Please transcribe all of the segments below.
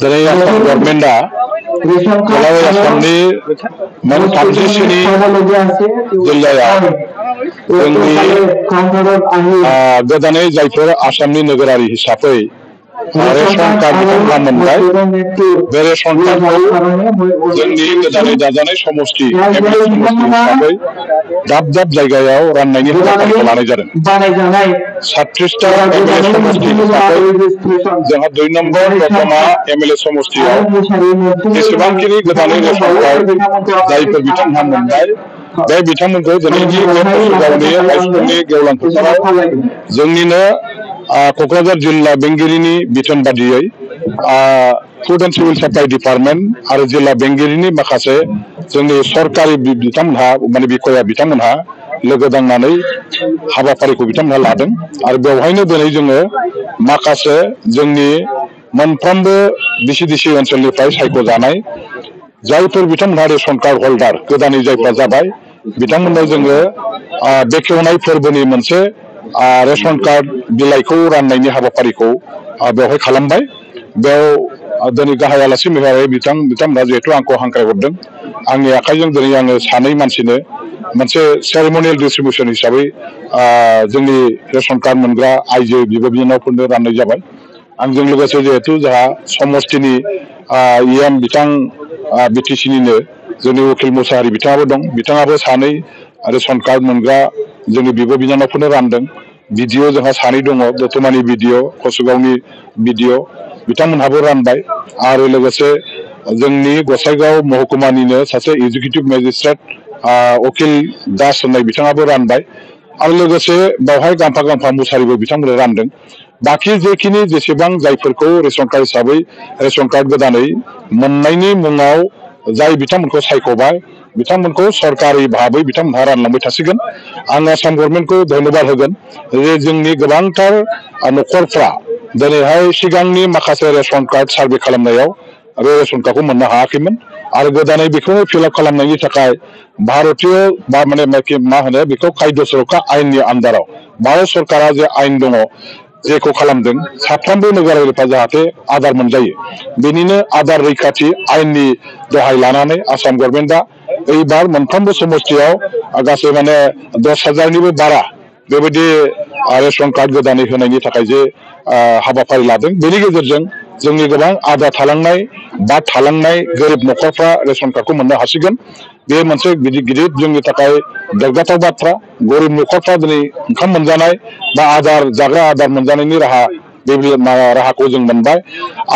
दिनै आसाम गभर्नमेन्टआ आसामनि मोन 37 जिल्लायाव जोंनि गोदानै जायफोर आसामनि नोगोरारि हिसाबै रेशन कार्ड बिथांमोनहा मोनबाय बे रेशन कार्डखौ जोंनि गोदानै दाजानाय समष्टि एमएलए समष्टि हिसाबै दाब दाब जायगायाव राननायनि हाबाफारिखौ लानाय जादों। 37टा एमएलए समष्टि हिसाबै जोंहा 2 नम्बर दतमा एमएलए समष्टियाव जेसेबांखिनि गोदानै रेशन कार्ड जायफोर बिथांमोनहा मोनबाय बे बिथांमोनखौ दिनैनि गावनि हाइस्कुलनि गेवलां फोथाराव जोंनिनो क'क्राझार जिल्ला बेंगिरिनि बिथोन बादियै food and civil supply department आरो जिल्ला बेंगिरिनि माखासे जोंनि सरकारि बिथांमोनहा माने बिखया बिथांमोनहा लोगो दांनानै हाबाफारिखौ बिथांमोनहा लादों आरो बेवहायनो दिनै जोङो माखासे जोंनि मोनफ्रोमबो बिसि ओनसोलनिफ्राय सायख'जानाय जायफोर बिथांमोनहा रेशन कार्ड हल्डार गोदानै जायफ्रा जाबाय बिथांमोननो जोङो बेखेवनाय फोरबोनि मोनसे रेशन कार्ड बिलाइखौ राननायनि हाबाफारिखौ बेवहाय खालामबाय। बेयाव दिनै गाहाय आलासि महरै बिथांमोनहा जिहेतु आंखौ हांख्रायहरदों आंनि आखाइजों दिनै आङो 2 मानसिनो मोनसे सेरेमनियेल डिस्ट्रिबिउसन हिसाबै जोंनि रेशन कार्ड मोनग्रा आइजो बिब' बिनानावफोरनो राननाय जाबाय। आंजों लोगोसे जिहेतु जोंहा समष्टिनि इएम बिथां बिटिसिनिनो जोंनि उकिल मुसाहारि बिथाङाबो दं। बिथाङाबो 2 रेशन कार्ड मोनग्रा जोंनि बिब' बिनानावफोरनो रानदों। बिडिअ जोंहा 2 दङ, दतमानि बिडिअ, कसुगावनि बिडिअ बिथांमोनहाबो रानबाय आरो लोगोसे जोंनि गसाइगाव महकुमानिनो सासे एजुकेटिभ मेजिस्ट्रेट उकिल दास होननाय बिथाङाबो रानबाय आरो लोगोसे बेवहाय गांफा मुसाहारिबो बिथांमोननो रानदों। बाखि जेसेबां जायफोरखौ रेशन कार्ड हिसाबै रेशन कार्ड गोदानै मोननायनि मुङाव जाय बिथांमोनखौ सायख'बाय बिथांमोनखौ सरकारि भाबै बिथांमोनहा रानलांबाय थासिगोन। आं आसाम गभर्नमेन्टखौ धन्यबाद होगोन जे जोंनि गोबांथार न'खरफ्रा दिनैहाय सिगांनि माखासे रेशन कार्ड सार्भे खालामनायाव बे रेशन कार्डखौ मोननो हायाखैमोन आरो गोदानै बेखौनो फिलआप खालामनायनि थाखाय भारतीय मा होनो बेखौ खाद्य सुरक्षा आयेननि आन्दाराव भारत सरकारा जे आयेन दङ जेखौ खालामदों साफ्रोमबो नोगोरारिफ्रा जाहाथे आदार मोनजायो बेनिनो आदार रैखाथि आयेननि दहाय लानानै आसाम गभर्नमेन्टआ एबार मोनफ्रोमबो समष्टियाव गासै माने 10,000निबो बारा बेबायदि रेशन कार्ड गोदानै होनायनि थाखाय जे हाबाफारि लादों बेनि गेजेरजों जोंनि गोबां आद्रा थालांनाय गोरिब न'खरफ्रा रेशन कार्डखौ मोननो हासिगोन। बे मोनसे गिदिर जोंनि थाखाय देरगाथाव बाथ्रा। गोरिब न'खरफ्रा दिनै ओंखाम मोनजानाय बा जाग्रा आदार मोनजानायनि राहाखौ जों मोनबाय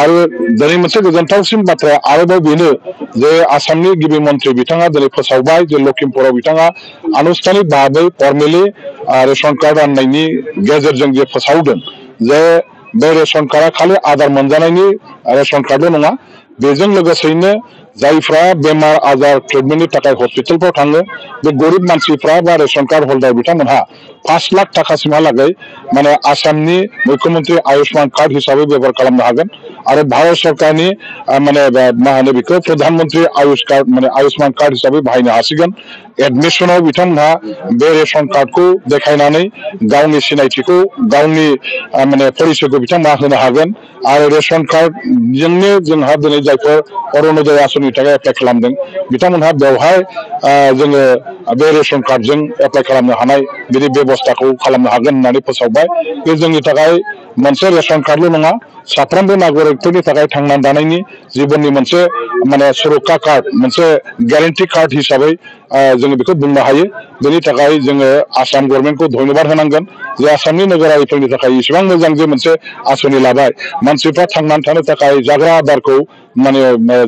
आरो दिनै मोनसे गोजोनथावसिन बाथ्राया आरोबाव बेनो जे आसामनि गिबि मन्थ्रि बिथाङा दिनै फोसावबाय जे लखिमपुराव बिथाङा आनुষ্ঠাनिक भाबै फर्मेलि रेशन कार्ड राननायनि गेजेरजों जे फोसावदों जे बे रेशन कार्डआ खालि आदार मोनजानायनि रेशन कार्डल' नङा बेजों लोगोसेयैनो जायफ्रा बेमार आजार ट्रिटमेन्टनि थाखाय हस्पिटालफ्राव थाङो बे गरिब मानसिफ्रा बा रेशन कार्ड हल्डार बिथांमोनहा 5 लाख थाखासिमहालागै माने आसामनि मुख्यमन्त्रि आयुष्मान कार्ड हिसाबै बेबहार खालामनो हागोन आरो भारत सरकारनि माने मा होनो बेखौ प्रधानमन्त्रि आयुष्मान कार्ड हिसाबै बाहायनो हासिगोन। एडमिसनाव बिथांमोनहा बे रेशन कार्डखौ देखायनानै गावनि सिनायथिखौ गावनि माने परिचयखौ बिथांमोनहा होनो हागोन आरो रेशन कार्डजोंनो जोंहा दिनै जायफोर अरुणोदय आसनिनि थाखाय एप्लाइ खालामदों बिथांमोनहा बेवहाय जोङो बे रेशन कार्डजों एप्लाइ खालामनो हानाय बिदि बेबस्थाखौ खालामनो हागोन होननानै फोसावबाय। बे जोंनि थाखाय मोनसे रेशन कार्डल' नङा साफ्रोमबो नागरिकफोरनि थाखाय थांनानै थानायनि जिबननि मोनसे माने सुरक्षा कार्ड मोनसे ग्यारेन्टि कार्ड हिसाबै जोङो बेखौ बुंनो हायो। बेनि थाखाय जोङो आसाम गभर्नमेन्टखौ धन्यबाद होनांगोन जे आसामनि नोगोरारिफोरनि थाखाय इसेबां मोजां जे मोनसे आसनि लाबाय मानसिफ्रा थांनानै थानो थाखाय जाग्रा आदारखौ माने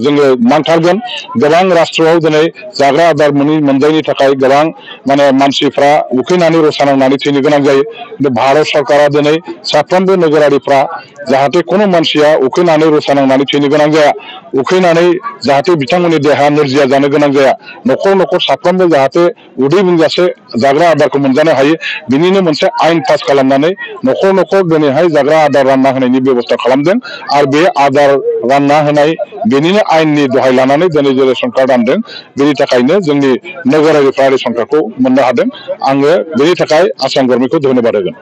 जोङो नांथारगोन। गोबां राष्ट्रआव दिनै जाग्रा आदार मोनजायैनि थाखाय गोबां माने मानसिफ्रा उखैनानै रसा नांनानै थैनो गोनां जायो। भारत सरकारा दिनै साफ्रोमबो नोगोरारिफ्रा जाहाथे कोनो मानसिया उखैनानै रसा नांनानै थैनो गोनां जाया उखैनानै जाहाथे बिथांमोननि देहा नोरजिया जानो गोनां जाया न'खर साफ्रोमबो जाहाथे उदै बुंजासे जाग्रा आदारखौ मोनजानो हायो बिनिनो मोनसे आयेन पास खालामनानै न'खर दिनैहाय जाग्रा आदार रानना होनायनि बेबस्था खालामदों आरो बे आदार रानना होनाय बेनिनो आयेननि दहाय लानानै दिनै जे रेशन कार्ड रानदों बेनि थाखायनो जोंनि नोगोरारिफ्रा रेशन कार्डखौ मोननो हादों। आङो बेनि थाखाय आसाम गभर्नमेन्टखौ धन्यबाद होगोन।